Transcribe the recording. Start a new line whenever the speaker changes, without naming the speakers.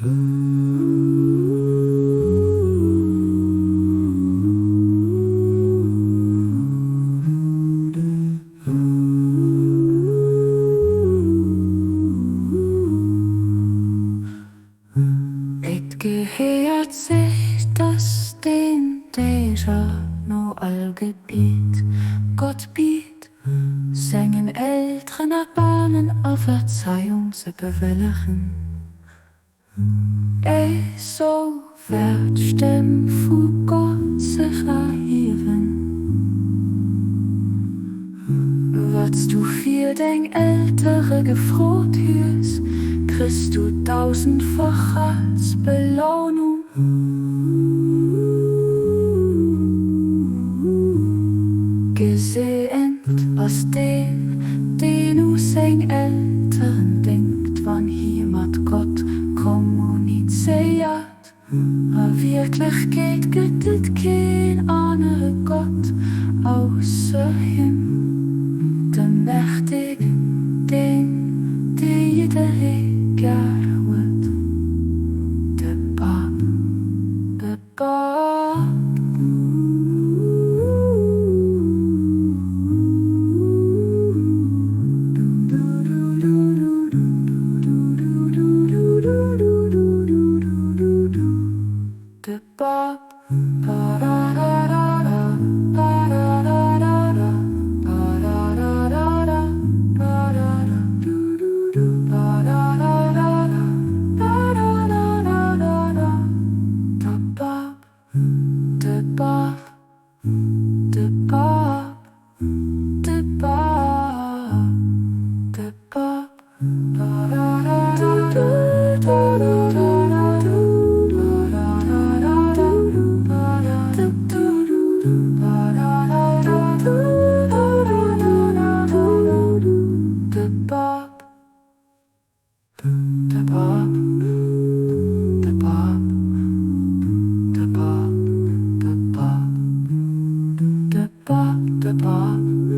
Et gehéiert sech, dass deen Déiger no all Gebiet Gott biet, sengen Elteren Erbarmen a Verzeiung ze bewëllegen. Esou wäert d'Stëmm vu Gott sech erhiewen. Wat s du fir deng Eltere gefrot hues, kriss du dausendfach als Belounung. Geseent ass deen, deen u seng Elteren denkt, wann hie mat Gott kommunizéiert. A Wierklechkeet gëtt et keen anere Gott ausser him, de Mächtegen, deen, dee jidderee gär huet, de Papp, de Papp. De Papp. De Papp, de Papp, de Papp, de Papp, de Papp. De Papp, de Papp, de Papp, de Papp, de Papp, de Papp, de Papp.